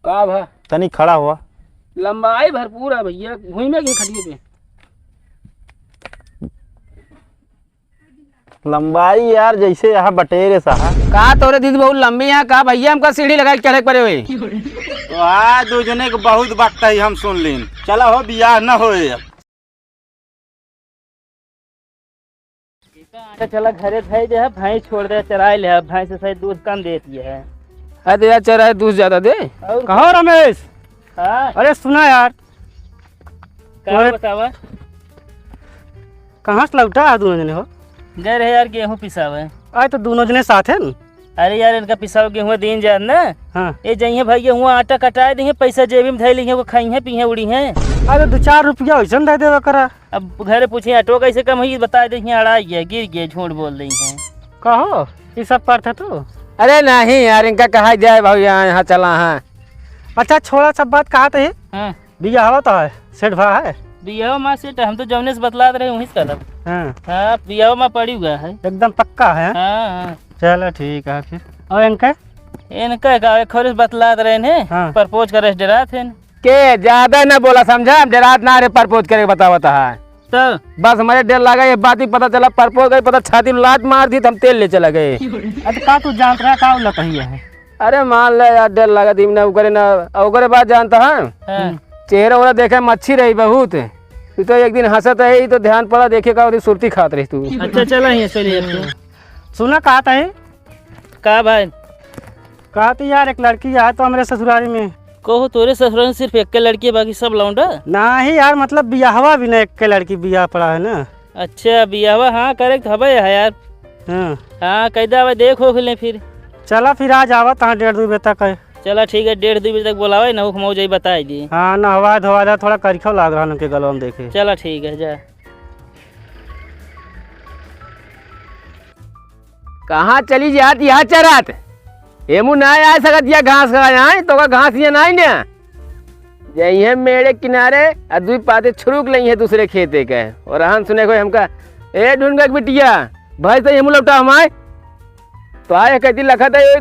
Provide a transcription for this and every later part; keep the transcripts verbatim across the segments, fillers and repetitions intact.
का भा? तनी खड़ा हुआ। लंबाई भरपूर है भइया, घूमे के खटिए पे। लंबाई यार जैसे यहाँ बटेरे साहब। का तोरे दीदी बहुत लंबी है का भइया, हमका सीढ़ी लगा के चढ़े के पड़े हुए। तो आ दो जने के बहुत वक्त है, हम सुन लेन। चला हो, बियाह न होए अब। आटा चला घरे धई दे, भैंस छोड़ दे, चराई ले, भैंस से शायद दूध कम देती है। अरे यार, चराई दूध ज्यादा दे। और कहो रमेश। हाँ। अरे सुना यार, का तोरे बतावा? कहाँ से लौटा है दोनों जने हो? गए रहे यार गेहूँ पिसावे। अरे तो दोनों जने साथ है न? अरे यार, इनका पिसाव गेहूं दीन जान ना। हाँ। ये जइहे भाई, गेहूं आटा कटाए दीहे, पैसा जेबी में धइ लीहे, वो खाइहे पीहे उड़ी हैं। अरे, दो चार रुपया वैसन दे देवे करा। अब घरे पूछे, "आटो कैसे कम हुई?" बता दे, "अढ़ाई है, गिर गए, झूठ बोल रही हैं।" कहो, ये सब पढ़ता तू? अरे नहीं यार, इनका कहा जाए भाई, यहाँ, यहाँ चला है। अच्छा, छोड़ा सब बात, कहा थे? हाँ। बियाहवा तो है, सेट भा है? बियाहवा मा सेट, हम तो जौने से बतलात रहे, वहीं से करब। हाँ। हाँ, बियाहवा मा पड़ी हुआ है। एकदम पक्का है? हाँ, हाँ। चलो ठीक है फिर। और इनका? इनका का, एक खोरे से बतलात रहे ने, हाँ। Propose करे से डरात है। के ज्यादा ना बोला, समझा? हम डरात ना रे, propose करे बतावत है। तो? बस हमारे डर लगा, ये बात ही पता चला, propose करे पता छाती में लात मार दी, तो हम तेल ले चला गए। अच्छा, का तू जानत रहा, का उलत ही है? अरे मान ले यार, डर लगा, दिम ना ओकरे ना, ओकरे बाद जानता है? हाँ। चेहरा ओरा देखे मच्छी रही बहुत। तू तो एक दिन हंसत रही, तो ध्यान पड़ा, देखे का ओरी सुरती खात रही तू। अच्छा, चला ही, चलिए अब तो। सुना, कहा था ये? का भाई? कहा थी यार, एक लड़की है तो हमरे ससुरारी में। कहो, तोरे ससुरारी में सिर्फ एक लड़की है, बाकी सब लौंडा? नहीं यार, मतलब बियाहवा भी ना, एक लड़की बियाह पड़ा है ना। अच्छा, बियाहवा, हाँ, करे के हवे है यार। हाँ। हाँ, कैदा हवे, देख हो ले फिर। चला फिर, आज आवत हाँ डेढ़ दो बजे तक है। चला ठीक है, डेढ़ दो बजे तक बोलावे ना, हुक्म हो जाई, बताई दी। हाँ, नहवा धोवा दे, थोड़ा करिखो लाग रहा उनके गलवा में देखे। चला ठीक है, जा। कहाँ चली जात यहाँ चरात? एमू ना आ सकत या घास खाए, आए तो का घास ये ना ना। जइहे मेड़े किनारे आ दुई पाते छुरुक लइहे दूसरे खेते के। और रहन सुने को हमका, "ए ढूंढ के बिटिया, भैंस तो एमू लौटा हमारे।" तो आए कहती लखत है,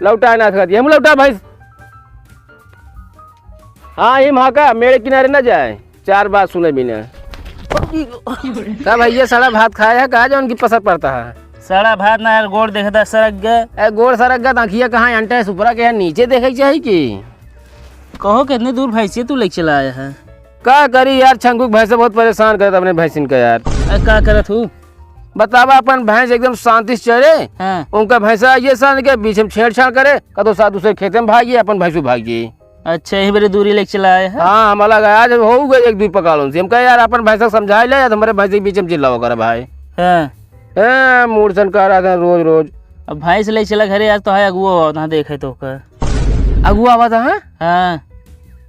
"लौटा ना सकत, एमू लौटा भैंस।" हाँ, ही महाका मेड़े किनारे ना जाए। चार बात सुने बिना। का भैया, सड़ा भात खाया है का, जो उनकी पसर पड़ता है? सड़ा भात ना यार, गोड़ देखता सरक गए। ए, गोड़ सरक गए, तो आँखिया कहाँ अंटे है, सुपरा के है, नीचे देखे के चाही कि? कहो, कितने दूर भैंसिया तू लेके चला आया है? का करी यार, छंगू के भैंसे बहुत परेशान करत अपने भैंसिन का यार। ए, का करत हूँ? बतावा, अपन भैंस एकदम शांति से चरे, हाँ। उनका भैंसा ये सान के बीच में छेड़छाड़ करे, कदो साथ दूसरे खेते में भागिए, अपन भैंसू भागिए। अच्छा, यही बड़ी दूरी लेके चला आए हैं? हाँ, हम अलग आया, जब हो गए एक दुई पकालों से। हम कहे, "यार, अपन भैंसा समझाए ले, यार, हमारे भैंसे के बीच में चिल्लाओ कर भाई।" हाँ। ए, मूड सन कह रहा था रोज रोज। अब भैंस ले चला घरे, आज तो है अगुआ हुआ, वहाँ देखे तो का। अगुआ हुआ था, हाँ? हाँ।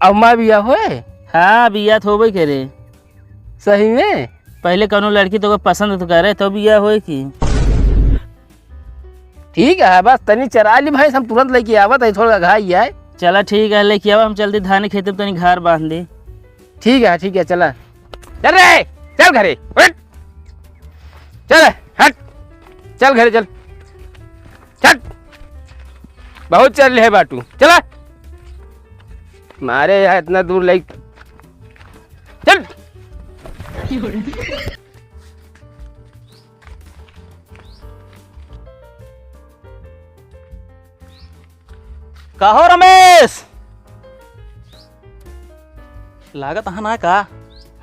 अब माँ बिया होए? हाँ, बिया तो होबे करे। सही में? पहले कौनो लड़की तो पसंद तो करे, तो बिया होए की? ठीक है, बस तनी चरा ली भैंस, हम तुरंत लेके आवत है, थोड़ा घाई है। चला ठीक है, लेके आवा, हम चलते धान खेते में तनी घर बांध दे। ठीक है, ठीक है, चला। चल रे, चल घरे, उठ। चल, हट। चल घरे, चल। चल। बहुत चल रहे बाटू, चला। मारे यहाँ इतना दूर ले, चल। कहो रमेश, लागत है ना का?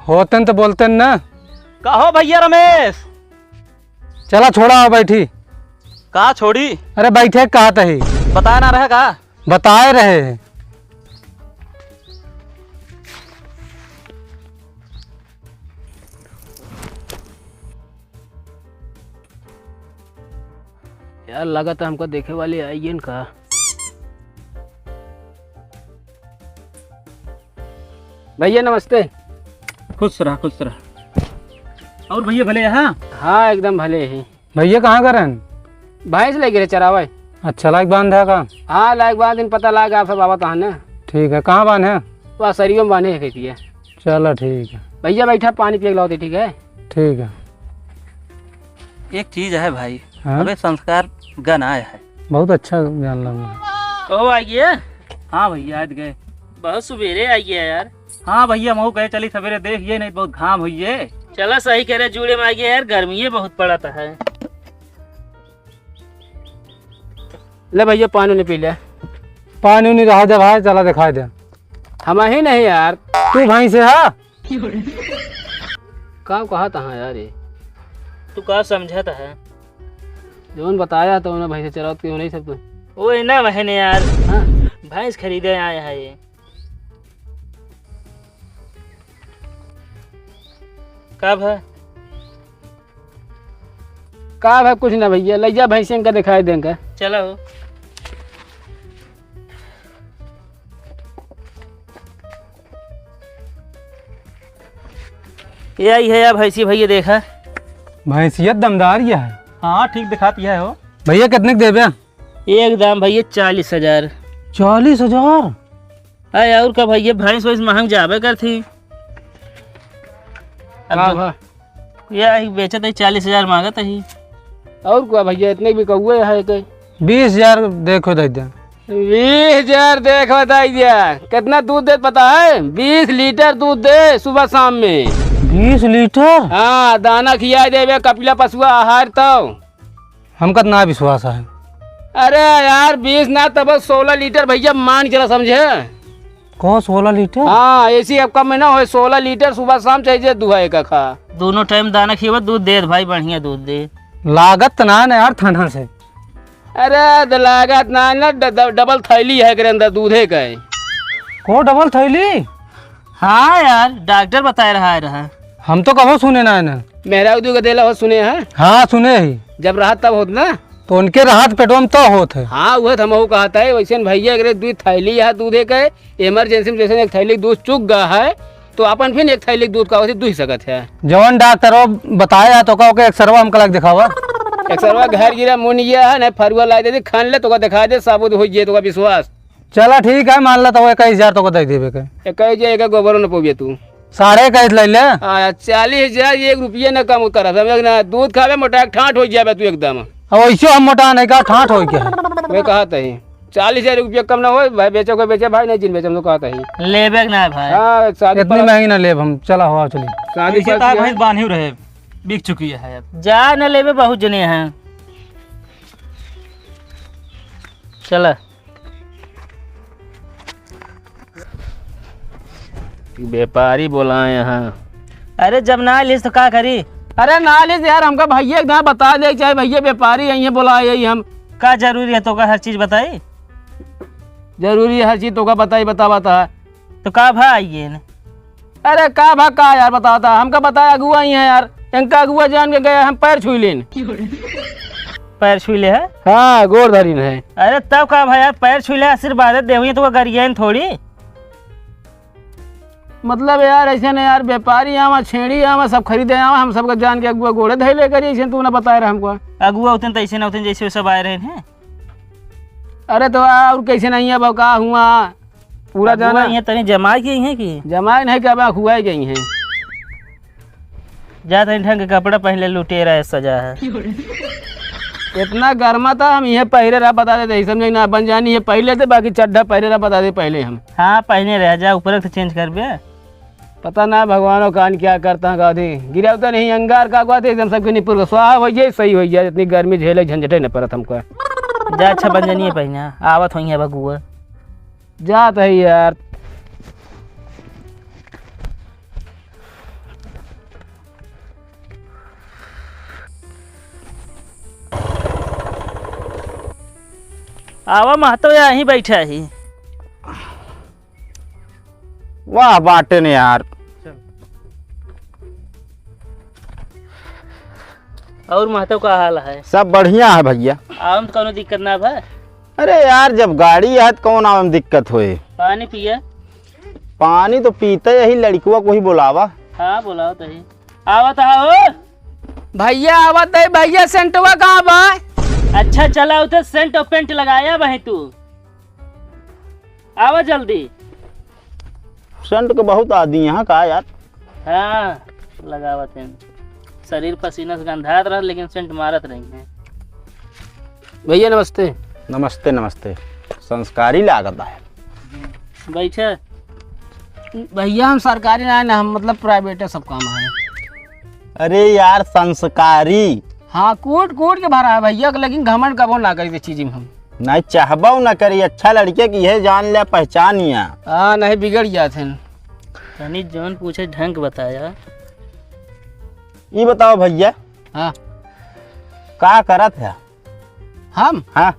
होतन तो बोलते न। कहो भैया रमेश। चला छोड़ा, बैठी। का छोड़ी? अरे बैठे, कहा तही? बताए ना रहे का? बताए रहे। यार, लागत है हमका देखे वाली आई है का? भैया, नमस्ते। खुश रहा, खुश रहा। और भैया, भले हैं? हाँ, एकदम भले ही। भैया, कहाँ का रहन? भैंस लेके रहे चरावे। अच्छा, लायक बांध है का? हाँ, लायक बांध, दिन पता लाग, आप सब आवत हैं ना। ठीक है, कहाँ बांध है? वह सरियों में बांधे है खेतिया। चलो, ठीक है। भैया, बैठा, पानी पिए के लाओ दे, ठीक है? ठीक है। एक चीज है भाई, हाँ? अबे संस्कार गन आया है। बहुत अच्छा ज्ञान लगा। कहो आइए। हाँ भइया, आइत गए। बहुत सुबेरे आइए यार। हाँ भइया, महू कहे चली सबेरे देखिए, नहीं बहुत घाम होइए। चला सही करे, जुड़े में आइए यार, गर्मी बहुत पड़त है। ले भइया, पानी नहीं पी ले। पानी नहीं रहा दे भाई, चला दिखाई दे। हम ही नहीं यार। तू भैंस है? का कहा था यार ये? तू का समझा था? जौन बताया तो उन्हें भैंस चरावत के नहीं सब तो। ओ ना बहने यार। हाँ। भैंस खरीदे आए हैं ये। का भा? का भा? कुछ ना भइया, लइजा भैंसियन का दिखाई देंगे। चलो। ये आई है या भैंसी भइया, देखा। भैंसिया दमदार या है। हाँ, ठीक दिखाती है हो। भइया, कितने के देबे? एकदम भइया, चालीस हजार। चालीस हजार? अरे, और का भइया, भैंस वैंस महंग जाबे करती। अब का जो भा? ये आई बेचत है, चालीस हजार मांगत है। और का भइया, इतने भी कौए है के? बीस हजार देखो दे दे। बीस हजार देखो दे दे। कितना दूध दे पता है? बीस लीटर दूध दे सुबह शाम में। बीस लीटर? हाँ, दाना खिया देबे, कपिला पशुआ आहार तो। हमका त ना विश्वास है। अरे यार, बीस ना, तब सोलह लीटर भइया, मान के चला, समझे? कहो, सोलह लीटर? हाँ, ऐसी अब कम में ना होए, सोलह लीटर सुबह शाम चाहिए दूहा एक खा। दोनों टाइम दाना खियावा, दूध दे भाई, बढ़िया दूध दे। लागत त ना है यार, ठंडा से। अरे, त लागत ना है ना, ड-, ड-, डबल थैली है एकरे अंदर दूधे का है। को डबल थैली? हाँ यार, डॉक्टर बताए रहा है रहा। हम तो कबो सुने ना है ना। मेहरारू दूध का देला हो सुने हैं? हाँ, सुने ही। जब रहत तब होत ना? तो उनके रहत पेटवा में तो होत है। हाँ, उहे तो हमहू कहत है। वैसे न भइया, एकरे दूध थैली यहाँ दूधे के, इमरजेंसी में जैसे एक थैली दूध चुक गया है, तो अपन फिर एक थैली दूध का वैसे दूध सकत है। जवन डॉक्टर वो बताया है, तो का ओके एक्सरवा हमका लग दिखावा। एक्सरवा घर गिरा मुन गया है, नहीं फरुआ ला दे, खान ले, तो का दिखा दे, साबुत हो जाए, तो का विश्वास। चला ठीक है, मान ला तो इक्कीस हजार तो को दे देबे के। इक्कीस हजार एक गोबरो न पौबे तू। साढ़े इक्कीस ले ले। हाँ, चालीस हजार एक रुपये न कम कर, समझ ना, दूध खावे मोटा ठाठ हो जाबे तू एकदम। अब वैसे हम मोटा नहीं का ठाठ हो क्या है? वे कहा तही, चालीस हजार रुपये कम ना होए भाई, बेचो को बेचे भाई, नहीं जिन बेचे हम तो कहा तही। लेबे के ना भाई। हाँ, शादी इतनी पर महंगी ना लेब हम, चला हो चली। शादी ऐसे पर तो किया। भैंस बांधी रहे, बिक चुकी है अब। जा न लेबे, बहुत जने हैं। चला। व्यापारी बोलाए हैं। अरे जब ना लिस तो का करी? अरे ना लिस यार, हमका भैया एक दाना बता दे, चाहे भैया व्यापारी यही है, बोलाए यही हम। का जरूरी है तो का हर चीज बताई? जरूरी है हर चीज तो का बताई, बता बता। तो का भा आइए न? अरे का भा का यार, बताओ ता, हमका बताया अगुआ ही है यार, इनका अगुआ जान के गया, हम पैर छुई लेन। पैर छुई ले है? हाँ, गोड़ धरिन है। अरे तब का भा यार, पैर छुई ले, आशीर्वाद दे हुई तो गरियन थोड़ी। मतलब यार, ऐसे नहीं यार, व्यापारी आवा, छेड़ी आवा, सब खरीदे आवा, हम सबका जान के अगुआ गोड़े धैले करी, ऐसे तू ना बताए रहा हमको। अगुआ उतन तैसे ना उतन जैसे वो सब आए रहे हैं। अरे तो और कैसे नहीं है, अब का हुआ? पूरा अगुआ जाना। ये तनी जमाई गई है कि? जमाई नहीं, क्या बा, हुआ गई है। जा तनी ढंग के कपड़ा पहन ले, लुटेरा है, सजा है। इतना गर्मा था, हम ये पहले रहा बता देते, समझे ना, बन जानी ये पहले थे, बाकी चड्ढा पहले रहा बता दे पहले हम। हाँ, पहने रह जा, ऊपर से चेंज कर बे। पता ना भगवानो कान क्या करता है, गाधी गिरा उतर नहीं, अंगार का कहते एकदम सबके निपुर का स्वाहा हो जाए, सही हो जाए, इतनी गर्मी झेले झंझटे न परत हमको। जा अच्छा बंजनिए पहिना, आवत होइहे बगुआ। जात है यार। आवा महतो, यहीं बैठा ही। वाह बाटे ने यार। और महतो का हाल है? सब बढ़िया है भैया। आवे में कौनो दिक्कत ना भा? अरे यार, जब गाड़ी है तो कौन आवे में दिक्कत होए? पानी पिया। पानी तो पीते यही, लड़कुआ को ही बुलावा। हाँ, बुलाओ तो ही। आवत है हो? भैया आवत है, भैया सेंटवा कहाँ बा? अच्छा चला, उधर सेंट और पेंट लगाया वहीं तू। आवा जल्दी। सेंट के बहुत आदमी यहाँ का यार। हाँ, लगावत हैं। शरीर पसीना से गंधात रह, लेकिन सेंट मारत रही हैं। भैया नमस्ते। नमस्ते, नमस्ते। संस्कारी लागत है। बैठे। भैया, हम सरकारी ना है ना, हम मतलब प्राइवेट है, सब काम है। अरे यार, संस्कारी। हाँ, कूट कूट के भरा है भैया, लेकिन घमंड कबो ना करी चीज में हम। नहीं, चाहबो ना करी, अच्छा लड़के की है, जान ले, पहचान ही आ। हाँ, नहीं बिगड़ गया थे। तनी जौन पूछे ढंग बताया। ई बताओ भैया। हाँ। का करत है? हम? हाँ।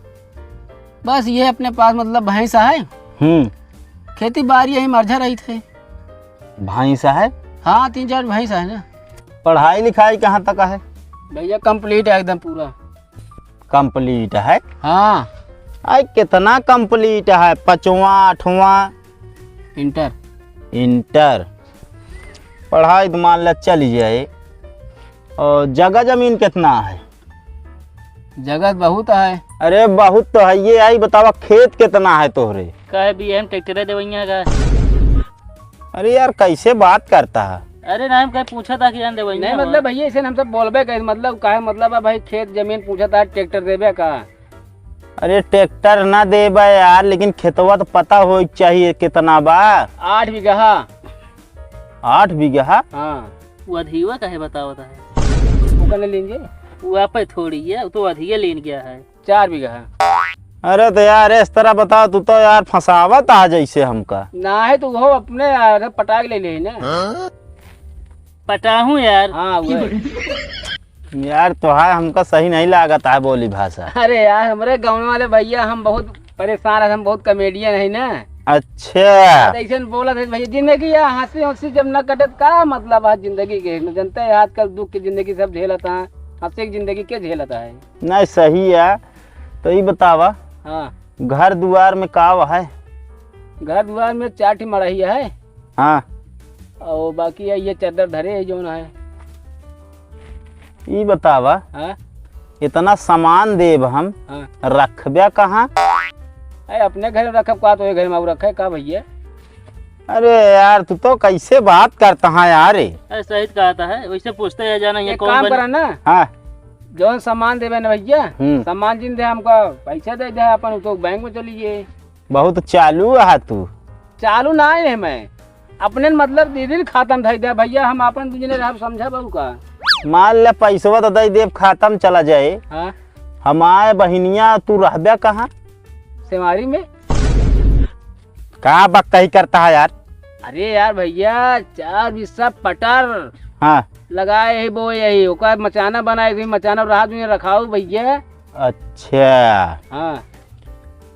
बस ये अपने पास मतलब भैंस है। हम्म। खेती बाड़ी यही मर्झा रही थे। भैंस है? हाँ, तीन चार भैंस है ना। पढ़ाई लिखाई कहाँ तक है? भैया, complete है एकदम पूरा। Complete है? हाँ। आई, कितना complete है? पचवा, आठवा? Inter। Inter। पढ़ाई तो मान ले चल जाए। और जगह जमीन कितना है? जगह बहुत है। अरे, बहुत तो है। ये आई बतावा, खेत कितना है तोहरे? काहे, बीएम ट्रैक्टर देवैया का? अरे यार, कैसे बात करता है? अरे ना, हम कहीं पूछा था कि जान देवैया नहीं, हुआ। मतलब भैया, ऐसे हम सब बोलबे कहे, मतलब काहे, मतलब है भाई, खेत जमीन पूछा था, ट्रैक्टर देबे का? अरे, ट्रैक्टर ना देबे यार, लेकिन खेतवा तो पता हो चाहिए कितना बा। आठ बीघा। आठ बीघा? हाँ। वो अधिवा काहे बतावत है? वो कने लेंगे? वो आपे थोड़ी है, वो तो अधिये लेन गया है। चार बीघा है। अरे तो यार, इस तरह बताओ, तू तो यार फंसावत आ जैसे हमका। ना है तो वो अपने यार पटाक ले ले ना। पटाहूँ यार। हाँ, वो है। यार, तोहार हमका सही नहीं लागत है बोली भाषा। अरे यार, हमरे गाँव वाले भैया, हम बहुत परेशान है, हम बहुत comedian है ना। अच्छा। तो ऐसे बोलत है भैया, जिंदगी है, हंसी हंसी जब न कटे तो का मतलब है जिंदगी के? न जनते हैं आजकल दुख की जिंदगी सब झेलत है, हंसी की जिंदगी के झेलत है? नहीं, सही है। तो ई बतावा, हाँ। घर दुआर में का है? घर दुआर में चार ठी मड़ही है। हाँ। और बाकी है ये चद्दर धरे है जौन है। ई बतावा, हाँ? इतना सामान देब हम, हाँ। रखब्या कहाँ? अरे अपने घर में रखब का, तो ये घर में आऊ रखे का भैया? अरे यार, तू तो कैसे बात करता है यार? अरे सही तो कहता है, वैसे पूछते हैं जाना ये एक कौन काम बने? करा ना, हाँ। जौन सामान देबे ना भैया, हम्म। सामान जिन दे हमका पैसा दे दे, अपन तो बैंक में चली गए। बहुत चालू है तू। चालू ना है मैं, अपने मतलब दीदी खाता में धई दे भैया, हम अपन दू जने रहब, समझा बाबू का? मान ले पैसवा तो दे देब, खाता में चला जाए। हाँ। हमारे बहिनिया तू रहबे कहाँ? सेवारी में। का बकही करता है यार? अरे यार भैया, चार बिस्सा पटर हाँ। लगाए है वो यही, ओकर मचाना बनाए थे, मचाना रहा दुनिया रखाऊ भैया। अच्छा। हाँ।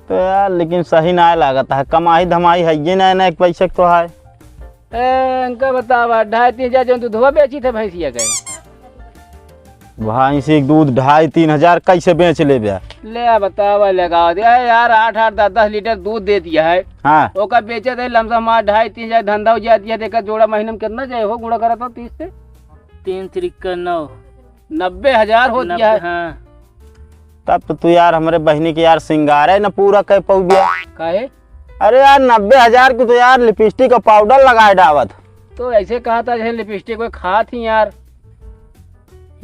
तो यार, लेकिन सही ना लागत है, कमाई धमाई है ये ना, ना एक पैसे तो है। ए, इनका बतावा, ढाई तीन हजार जौन दूधवा बेची थे भैंसिया के। भैंसी के दूध ढाई तीन हजार कैसे बेच लेबे? ले आ बतावा, लगा दे। ए यार, आठ आठ दस दस लीटर दूध दे दिया है। हाँ। ओकर बेचे थे लमसम हमार ढाई तीन हजार धंधा हो जाती है। देखा जोड़ा महीने में कितना जाए हो, गुणा करा तो तीस से। तीन तिरिक्का नौ। नब्बे हजार हो दिया है। नब्बे, हाँ। तब तो तू यार हमरे बहिनी के यार सिंगारे न पूरा कर पउबिया। काहे? अरे यार, नब्बे हजार की तो यार लिपस्टिक और पाउडर लगाए डावत। तो ऐसे कहा था जैसे लिपस्टिक कोई खात ही यार।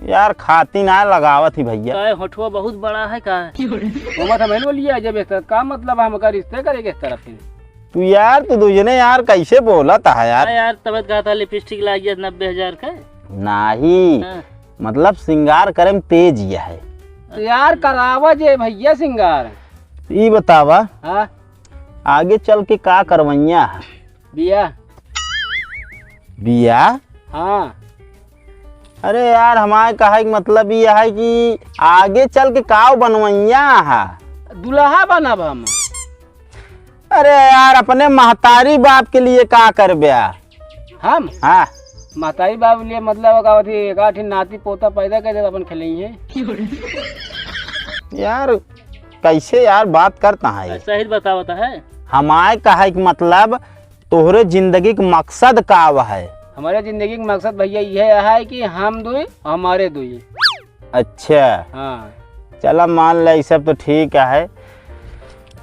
यार खाती ना, लगावत ही भैया। काहे, होठवा बहुत बड़ा है का? घूमत हम लोग लिया जब इस तरह का मतलब है हमका रिश्ते करे के इस तरह से? तू यार, तू दू जने यार कैसे बोलत है यार? अरे यार, तबत कहा था लिपस्टिक लाग गया नब्बे हजार का। नाही, हाँ। मतलब सिंगार करे में तेज ये है। तो यार करावा जे भैया सिंगार। ई बतावा, हाँ। आगे चल के का करवैया है? बिया। बिया? हाँ। अरे यार, हमारे कहे के मतलब ये है कि आगे चल के का बनवैया है? दुल्हा बनब हम। अरे यार, अपने महतारी बाप के लिए का करबे? हम? हाँ। महतारी बाप लिए मतलब का होती, एक आठ नाती पोता पैदा कर दे, अपन खेलई है। यार, कैसे यार बात करता है? सही बतावता है। हमारे कहे के मतलब, तोहरे जिंदगी के मकसद का है? हमारे जिंदगी के मकसद भैया ये है कि हम दुई, हमारे दुई। अच्छा। हाँ। चला मान ले, ई सब तो ठीक है,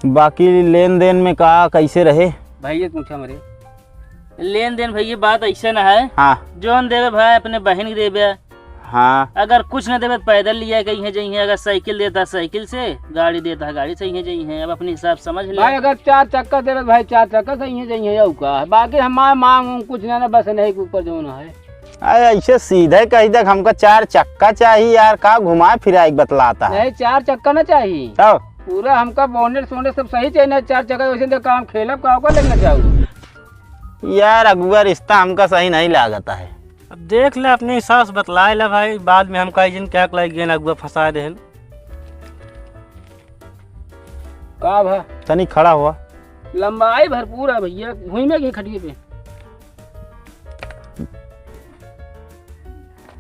बाकी लेन देन में का कैसे रहे? भैया पूछा हमरे। लेन देन भैया बात ऐसे ना है। हाँ। जौन देवे भाई अपने बहन के देवे, हाँ। अगर कुछ न देबे त पैदल लिया के इहें जइहें, अगर साइकिल देता साइकिल से, गाड़ी देता गाड़ी से इहें जइहें। अब अपनी हिसाब समझ ले। भाई अगर चार चक्का देबे त भाई चार चक्का से इहें जइहें, अउ का है? बाकी हमार मांग उंग कुछ ना, ना बस नहीं के ऊपर जौन है। अरे ऐसे सीधे कही देख, हमका चार चक्का चाही यार, का घुमाए फिराए के बतलाता है? नहीं, चार चक्का ना चाही। तब? पूरा हमका बोनेट सोनेट सब सही चाहिए ना, चार चक्का वैसे तो काम खेलब का ओकर लेके ना जाऊ। यार अगुआ रिश्ता हमका सही नहीं लागता है। अब देख ले अपनी सास बतलाए ले भाई, बाद में हमका जिन क्या लाग गए अगुआ फंसा देहल। का भा? तनी खड़ा हुआ। लंबाई भरपूर है भैया, हुई में की खटिए पे।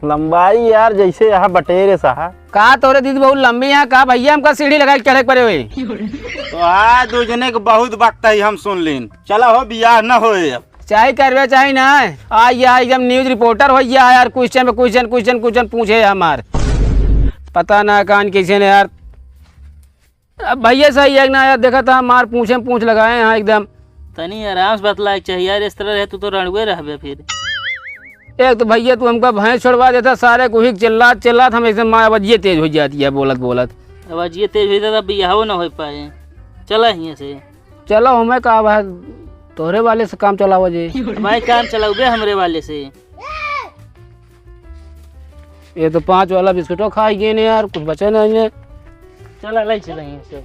लंबाई यार जैसे यहाँ बटेरे सहा। का तोरे दीदी बहुत लंबी है का भैया, हमका सीढ़ी लगा के चढ़े के पड़े हुए। तो हाँ, दो जने के बहुत वक्त है, हम सुन लीन। चला हो, बियाह न होए अब। चाहे करवे चाहे ना, आ या एकदम न्यूज रिपोर्टर हो गया यार, क्वेश्चन पे क्वेश्चन, क्वेश्चन, क्वेश्चन पूछे हमार। पता ना कान कैसे ने यार। अब भैया सही है कि ना यार, देखा था मार पूछे पूछ लगाए यहाँ एकदम। तनी आराम से बतलाए के चाहिए यार, इस तरह रहे तू तो रणुए रहबे फिर। एक तो भैया तू हमका भैंस छोड़वा देता, सारे को ही चिल्लात चिल्लात हम एकदम मार आवाजिए तेज हो जाती है बोलत बोलत। आवाजिए तेज हो जाता, तब बियाहो ना हो पाए। चला हियाँ से। चलो हमें का बा, तोहरे वाले से काम चलावा जे। भाई काम चलाउबे हमरे वाले से। ये तो पाँच वाला बिस्कुटो खाई गए ने यार, कुछ बचे नहीं है। चला लाई चला हियाँ से।